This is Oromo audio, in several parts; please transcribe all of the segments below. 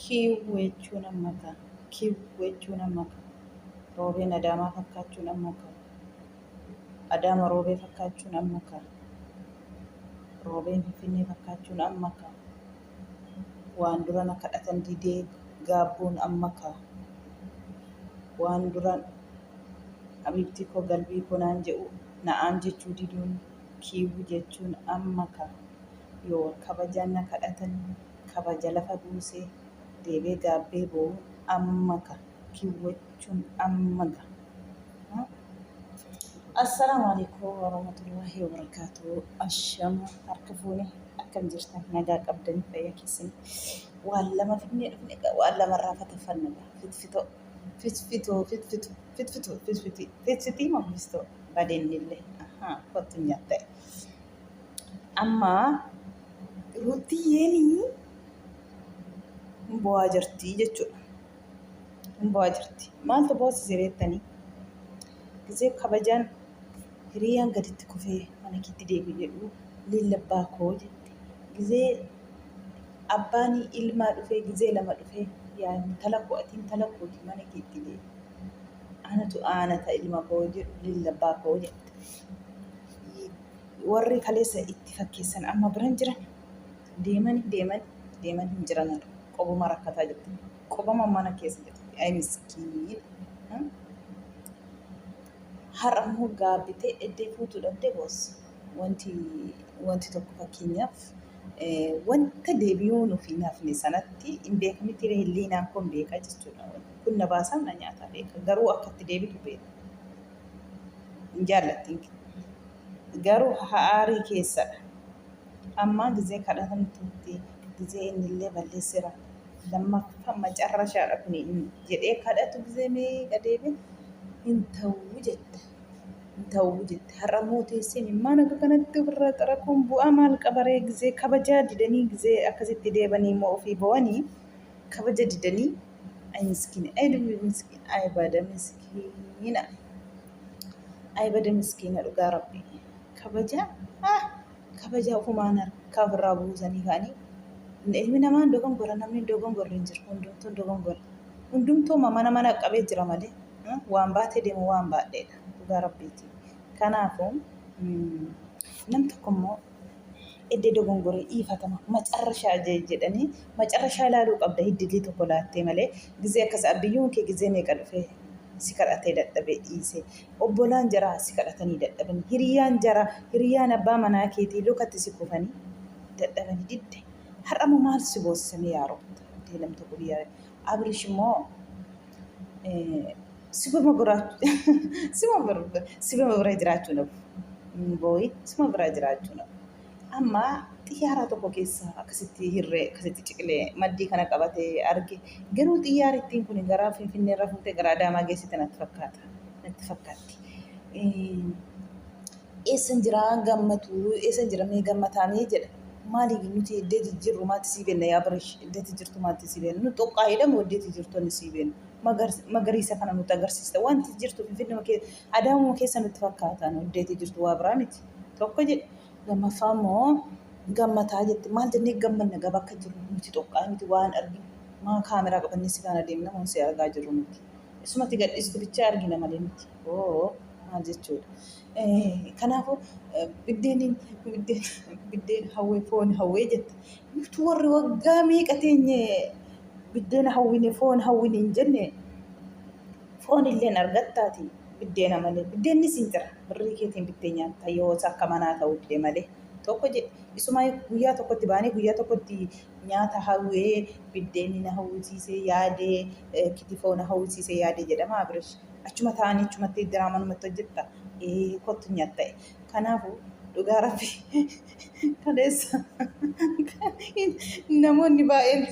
Kiwwu jechuun amma kaa. Kiwwu jechuun amma kaa. Roobeen Adaamaa fakkaachuun amma kaa. Adaama Roobee fakkaachuun amma kaa. Roobeen Finfinnee fakkaachuun amma kaa. Waan dura na kadhatan didee gaabbuun amma kaa. Waan dura habiibtii koo galbii koo naan je'u na'aam jechuu diduun kiiwwu jechuun amma kaa. Yoo wal kabajaan na kadhatan kabaja lafa buusee deebee gaabbee boo'uun amma ka kiwwachuun amma ga. Assalaamu alaikum warahmatullahi wabarakatuh. Ashama harka fuune akkam jirtan nagaa qabdanii fayyaa keessanii. Waan lama fidnee dhufne egaa waan lamarraa fataffanna egaa fitfitoo fitfitoo fitfitoo fitfitoo fitfitii fitfitii moo fitfitoo badeennillee ahaa kottu nyaatta. Amma Ruuttiyyeen hin bo'aa jirti jechuudha. Hin bo'aa jirti. Maaltu boossise beektanii? Gisee kabajaan hiriyaan gaditti kufee mana keetti deebi jedhu lillabbaa koo jette. Gisee abbaan ilmaa dhufee gisee lama dhufee yaa intala koo ati intala kooti mana keetti deebi. Anatu aanata ilma koo jedhu lillabbaa koo jette. Warri kaleessa itti fakkeessan amma bira hin jiran. Deemani deemani deemani hin jiran har'a. Qobuma rakkataa jirti. Qobama mana keessa jirti. Ay miskiin. Har'a immoo gaabbitee eddee fuutuu dhabdee boossa. Wanti wanti tokko fakkeenyaaf wanta deebi'uu nuuf hin hafne sanatti hin beekamiti hilliinaan kun beeka jechuudha. Kun na baasaa na nyaataa beeka. Garuu akka itti deebitu beeka. Hin jaallattiin. Garuu aarii keessadha. Ammaa gizee kadhatamtutti gizee innillee balleessera lammaffaa macarrashaadha kuni jedhee kadhatu gizee meeqa deebi'e hin ta'uu jette. Hin ta'uu jette. Har'a immoo teessee imimmaan akka kanatti ofirraa xaraquun bu'aa maal qabaree gizee kabajaa didanii gizee akkasitti deebanii immoo ofii bo'anii kabaja didanii ay miskiina ay dubbii miskiina ay bada miskiina. Ay bada miskiina dhugaa rabbi. Kabajaa ah kabajaa ofumaan harkaa ofirraa buusanii ka'anii ilmi namaa hin dogongora namni hin dogongorre hin jiru hundumtuu hin dogongora. Hundumtuu mana mana qabee jira malee waan baatee deemu waan baadheedha dhugaa rabbiiti. Kanaafuu nam tokko immoo Edde dogongore dhiifatama macarrashaa jedhanii macarrashaa ilaaluu qabda hiddilii tokko laattee malee gizee akkas abbiyyuun kee gizee meeqa dhufee si kadhatee dadhabee dhiise obbolaan jaraa si kadhatanii dadhabanii hiriyaan jaraa hiriyaan abbaa manaa keetii lukatti si kufanii dadhabanii didde har'a immoo maal si boossise mee yaa roobta dee nam tokko biyya abrish immoo Sibama bira sibama bira jiraachuu nafu. Booyi sima bira jiraachuu nafu. Amma xiyyaara tokko keessa akkasitti hirree akkasitti ciqilee maddii kana qabatee arge. Garuu xiyyaarittiin kun gara Finfinnee irra fuutee gara Adaamaa geessite natti fakkaata. Natti fakkaatti. Eessan jira gammatu eessan jira mee gammataa mee jedha. Maali nuti iddoo jirru maatti sii beenna yaa Abrish iddoo jirtu maatti sii beenna nu xoqqaa'eedha moo iddoo jirtu ani sii beenna. Magariisa kana nutti agarsiista. Wanti jirtu Finfinnuma keessa Adaamuma keessa nutti fakkaata nu iddeetii jirtu waa biraa miti. Tokko jedhe lammaffaa immoo gammataa jette maal jennee gammanna gaba akka jiru nuti xoqqaa miti waan arginu maa kaameraa qabannee si faana deemna moo si argaa jirru nuti. Isumatti gadhiistu bichaa argina malee miti. Oo maal jechuudha. Kanaafuu biddeen biddeen biddeen hawwee foon hawwee jette. Nuti warri waggaa meeqa teenye Biddeena hawwine foon hawwine hin jenne foon illeen argattaati biddeena malee. Biddeennis hin jira. Birrii keetiin bittee nyaatta yoo isa akka manaa ta'uu dide malee. Tokko jedhe isumaa guyyaa tokkotti baanee guyyaa tokkotti nyaata hawwee biddeenni na hawwisiisee yaadee kitifoo na hawwisiisee yaadee jedhama Abirish. Achuma taa'anii achumatti diraamaa numatti hojjetta. Ee kottu nyaatta. Kanaafuu dhugaa rabbi kaleessa namoonni baay'een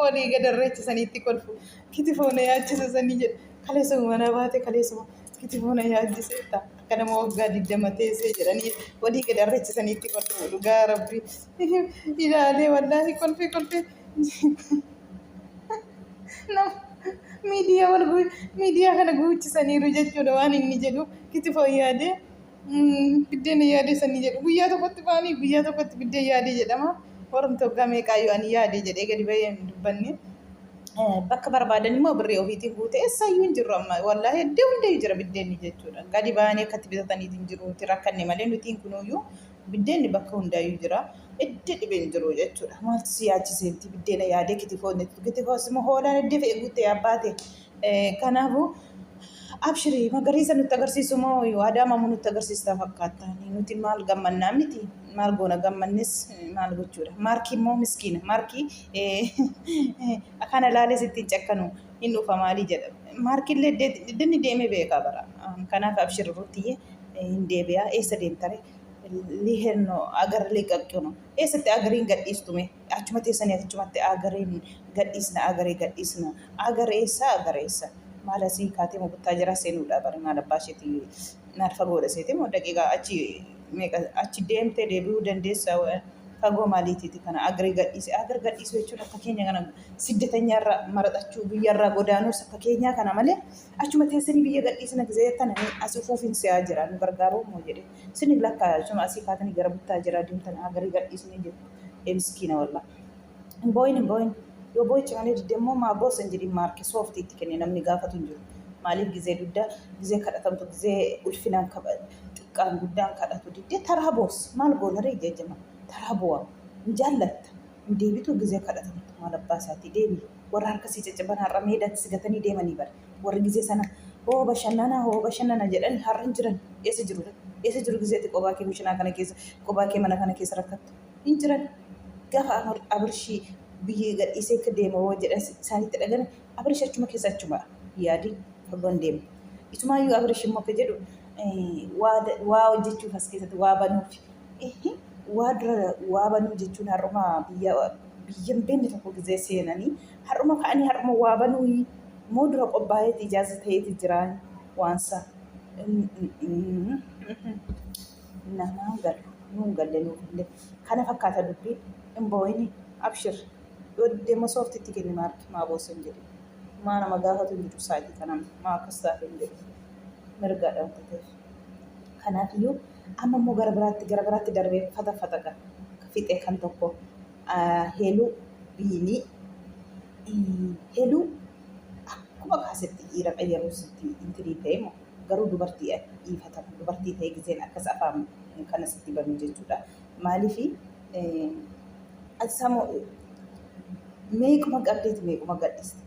olii gad irreechisaniitti kolfu. Kitifoo na yaachisa sanii jedhu. Kaleessuma mana baate kaleessuma kitifoo na yaachise ta'a. Akka nama waggaa 20 teessee jedhanii olii gad irreechisaniitti kolfu. Dhugaa rabbi ilaalee wallaahi kolfee kolfee. Nama miidiyaa wal miidiyaa kana guuchisaniiru jechuudha waan inni jedhu kitifoo yaadee. Biddeen yaadee sanii jedhu guyyaa tokkotti ba'anii guyyaa tokkotti biddeen yaadee jedhama. Warrumti waggaa meeqaayyuu ani yaade jedhee gadi bahee hin dubbanne. Bakka barbaadan immoo birrii ofiitiin guute eessayyuu hin jirru amma wallaahi iddoo hundayyuu jira biddeenni jechuudha. Gadi ba'anii akkatti bitataniitiin hin jiru nuti rakkanne malee nutiin kunuyyuu biddeenni bakka hundaayyuu jira. Iddoo dhibee hin jiru jechuudha. Maaltu si yaachiseetti biddeena yaadee kitifoo kitifoos immoo hoolaan iddoo fe'e guuttee abbaate. Kanaafuu abshirii magariisa nutti agarsiisu moo adaama moo nutti agarsiista fakkaata. Nuti maal gammannaa miti maal goona gammannis maal gochuudha. Maarkii immoo miskiina maarkii kana laalee sitti hin cakkanu hin dhufa maalii jedha. Maarkiillee iddoo deemee beekaa bara. Kanaaf abshir ruttiyyee hin deebi'aa eessa deemtare liherno agar liqaqqino eessatti agariin gadhiistume achuma teessanii achumatti agariin gadhiisna agaree gadhiisna agar eessa agar eessa maal asii kaatee moo buttaa jira seenuudha bari maal abbaa isheetii maal fagoodha seete moo daqiiqaa achi meeqa achi deemtee deebi'uu dandeessa fagoo maaliitiiti kana agaree gadhiise agar gadhiisu jechuun akka keenya kana siddatanyaarra maraxachuu biyyarraa godaanuus akka keenyaa kana malee achuma teessanii biyya gadhiisna gisee jettan as ufuufin si'aa jira nu gargaaruu moo jedhe sinin lakkaa achuma asii kaatanii gara buttaa jira deemtan agaree gadhiisnee jettu ee miskiina wallaa. Hin boo'in hin boo'in. Yoo boo'icha malee didde immoo maa boossa hin jedhin maarki sooftii itti kenne namni gaafatu hin jiru. Maaliif gizee dudda gizee kadhatamtu gizee ulfinaan xiqqaan guddaan kadhatu diddee taraa boossa maal goona ree jajjama taraa boo'a hin jaallatta hin deebitu gizee kadhatamtu maal abbaa isaatii deebi warra harka sii caccaban har'a meedaatti si gatanii deemanii bara warri gizee sana hoo bashannana hoo bashannana jedhan har'a hin jiran eessa jiru eessa jiru gizeetti qobaa kee kushinaa kana keessa qobaa kee mana kana keessa rakkattu hin jiran. Gaafa Abrishii biyya gadhiisee akka deema hoo jedhan isaanitti dhagame Abrish achuma keessa achuma yaadi fagoo hin deemne. Isumaayyuu Abrish immoo akka jedhu waa hojjechuuf as keessatti waa banuuf waa dura waa banuu jechuun har'uma biyya biyya hin beekne tokko gizee seenanii har'uma ka'anii har'uma waa banuu moo dura qophaa'eeti ijaarsa ta'eeti jira waansa namaa galu nuun galle nuuf illee kana fakkaata dubbiin hin boo'ini abshir yoo diddee immoo soofti itti kenni maarki maa boossa hin jedhin maa nama gaafatu hin jiru sa'aatii kana maa akkas taate hin jedhu mirgaadha wanta ta'eef kanaaf iyyuu amma immoo gara biraatti gara biraatti darbee fata fata ga fixe kan tokko heluu biinii heluu akkuma kaasetti dhiira qayyaruu sitti intinii ta'e moo garuu dubartii dhiifatama dubartii ta'e gizeen akkas afaan kana sitti banu jechuudha. Maaliif ati sammuu meequma qabdeeti meequma gadhiiste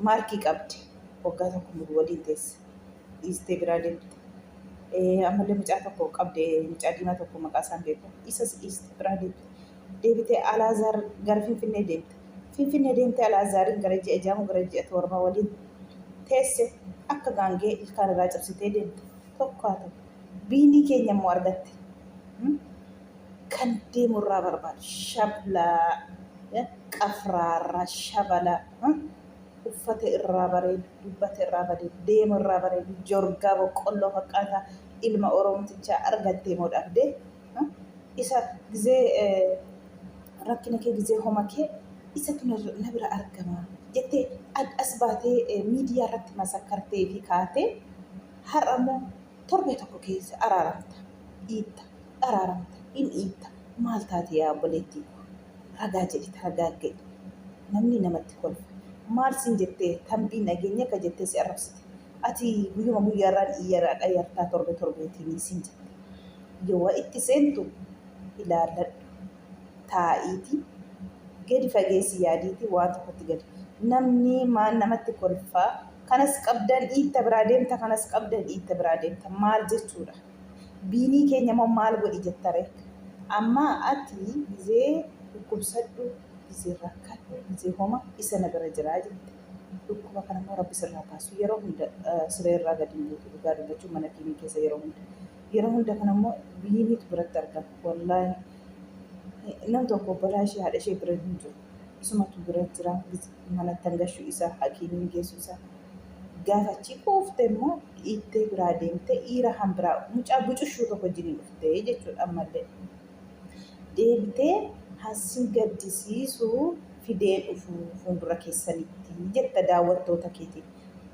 maarkii qabde waggaa tokko mulu waliin teesse dhiistee biraa deemte. Ammallee mucaa tokko qabde mucaa diimaa tokko maqaa isaan beeku isas dhiiste biraa deemte. Deebitee Alaazaar gara Finfinnee deemte. Finfinnee deemtee Alaazaariin gara ji'a jaamu gara ji'a torba waliin teesse akka gaangee ilkaan irraa cabsitee deemte. Tokko haa ta'u. Biinii keenya immoo argatte. Kan deemu irraa barbaadu shablaa qafraarraa shabalaa uffata irraa bareedu dubbata irraa bareedu deemu irraa bareedu jorgaa boqqolloo fakkaataa ilma oromtichaa argattee moo dhabdee isa gizee rakkina kee gizee homa kee isatu na bira argama jettee as baatee miidiyaa irratti masakkartee fi kaatee har'a immoo torbee tokko keessa araaramta dhiitta araaramta hin dhiitta maal taate yaa obboleettii koo ragaa jedhi taragaagga'i namni namatti kolfa maal sin jettee tambii nageenya akka jettee si arrabsite ati guyyuma guyyaarraan iyyaraa qayyartaa torbe torbeetiin sin jette yoo itti seentu ilaalladhu taa'iiti gadi fageessi yaadiiti waan tokkotti gadi namni maal namatti kolfaa kanas qabdan dhiitta biraa deemta kanas qabdan dhiitta biraa deemta maal jechuudha biinii keenya immoo maal godhi jettare amma ati gizee dhukkubsadhu gizee rakkadhu gizee homa isa na bira jiraa jette dhukkuba kana immoo rabbi sirraa kaasu yeroo hunda siree irraa gadi hin buutu dhugaa dubbachuun mana kiimii keessa yeroo hunda yeroo hunda kana immoo biiniitu biratti argama wallaahi nam tokko obbolaa ishee haadha ishee bira hin jiru isumatu bira jira manatti hangashuu isaa hakiimiin geessu isaa gaafa achi quufte immoo dhiittee biraa deemtee dhiira han biraa mucaa bucushuu tokko wajjin dhuftee jechuudha ammallee deebitee hansin gaddisiisu fideen dhufu fuuldura keessanitti jetta daawwattoota keetiin.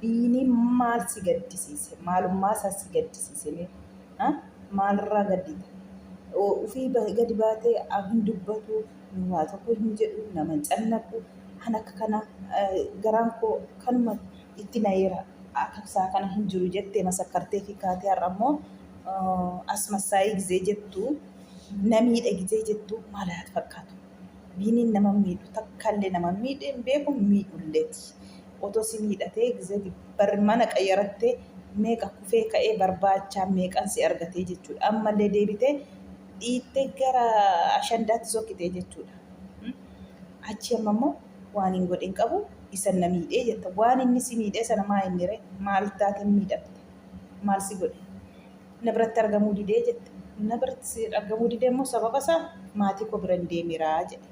Biiniin maal si gaddisiise? Maalummaa isaa si gaddisiise mee? Maalirraa gaddita? Ufii gadi baatee hin dubbatu, waa tokko hin jedhu, nama hin cannaqu. An akka kana garaan koo kanuma itti na'eera akka isaa kana hin jiru jettee masakkartee fi kaatee har'a immoo asmassaayii gizee jettu na miidhe gizee jettu maal haa fakkaatu. Biiniin nama miidhu takkaallee nama miidhe hin beeku miidhulleeti. Otoo si miidhatee gizee bar mana qayyarattee meeqa kufee ka'ee barbaachaa meeqan si argatee jechuudha. Ammallee deebitee dhiittee gara ashandaatti sokkitee jechuudha. Achi amma immoo waan hin godhin qabu isan na miidhee jetta. Waan inni si miidhee sana maa inni ree? Maal taate miidhamte? Maal si godhe? Na biratti argamuu didee jette. Na biratti si argamuu didee immoo sababa isaa maatii koo biran deemeeraa jedhe.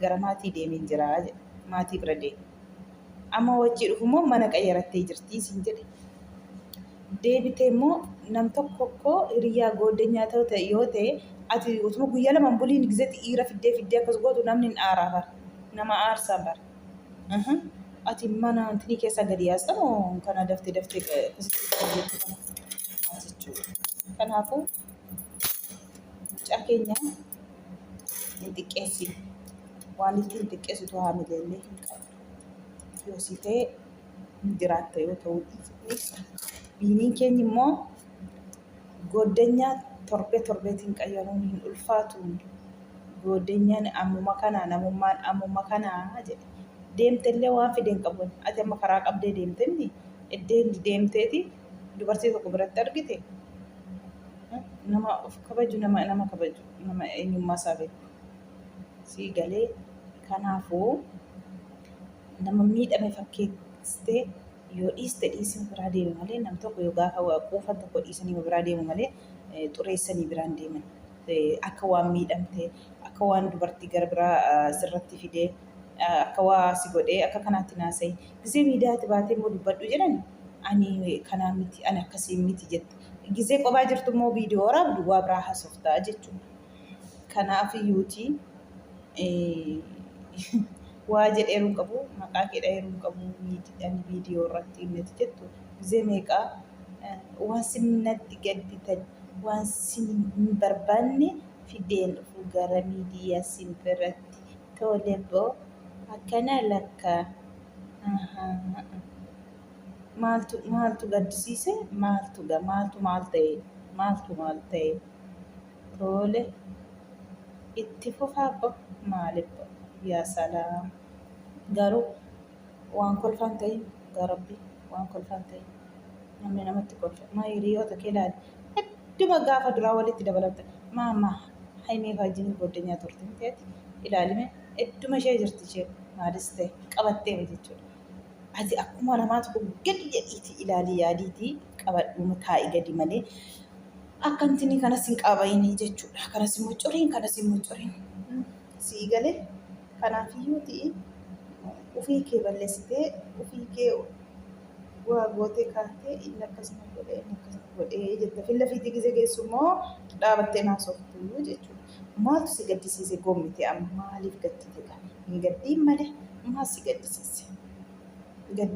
Gara maatii deemeen jiraa jedhe. Maatii bira deeme. Amma wajjii dhufu immoo mana qayyarattee jirtii siin jedhe. Deebitee immoo nam tokko koo hiriyaa gooddanyaa ta'u ta'e yoo ta'e ati utuma guyyaa lama hin buliin gizeetti dhiira fiddee fiddee akkas gootu namni hin aaraa bara. Nama aarsaa bara. Ati mana intinii keessaa gadi yaasta moo kana daftee daftee akkasitti jettu kana maal jechuudha. Kanaafuu mucaa keenya hin xiqqeessin. Waan ittiin xiqqeessitu haamilee illee hin qabdu. Yoo si ta'e hin jiraatta yoo ta'uu dhiiste. Biiniin keenya immoo gooddanyaa torbee torbeetiin qayyaruun hin ulfaatu. Gooddanyaan ammuma kanaa namummaan ammuma kanaa jedhe. Deemtellee waan fide hin qabu. Ati amma karaa qabdee deemte miti. Eddeen deemteeti dubartii tokko biratti argite. Nama of kabaju nama nama kabaju nama eenyummaa isaa beeku. Sii galee kanaafuu nama miidhame fakkeessitee yoo dhiiste dhiisii biraa deemi malee nam tokko yoo gaafa quufan tokko dhiisanii biraa deemu malee xureessanii biraan deeman. Akka waan miidhamte, akka waan dubartii gara biraa sirratti fidee, akka waa si godhee akka kanaatti naasa'i. Gizee miidiyaatti baatee immoo dubbadhu jedhan ani kanaa miti, ani akkasii miti jette. Gizee qophaa jirtu immoo viidiyoo waraabdu waa biraa haasoftaa jechuudha. Kanaaf iyyuuti waa jedheeruu hin qabu, maqaa kee dhaheeruu hin qabu, ani viidiyoo irratti inni jettu gizee meeqaa waan sinnatti gadditan waan sin hin barbaanne fideen dhufu gara miidiyaa sin biratti tole boo akkana lakka maaltu maaltu gaddisiise maaltu ga maaltu maal ta'e maaltu maal ta'e tole itti fufaa bo maaliif bo yaa salaam garuu waan kolfaan ta'in dhugaa rabbii waan kolfaan ta'in namni namatti kolfa maa hiriyoota kee ilaali hedduma gaafa duraa walitti dabalamte maa maa haymee faajjin goddanyaa turte miti ati ilaalime hedduma ishee jirti ishee maalis ta'e qabattee jechuudha. Ati akkuma namaa tokko gadi jedhiiti ilaali yaadiiti qabadhu taa'i gadi malee akka intini kanas hin qabayinii jechuudha. Kanas immoo curiin kanas immoo curiin sii galee kanaafiyyuu ti'i ufii kee balleessitee ufii kee waa gootee kaatee inni akkasuma godhee inni akkasuma godhee jette filla fiitii gizee geessu immoo dhaabattee naasoftu jechuudha. Maaltu si gaddisiise gommite amma maaliif gaddite gaa hin gaddiin malee maal si gaddisiise? Gaddi.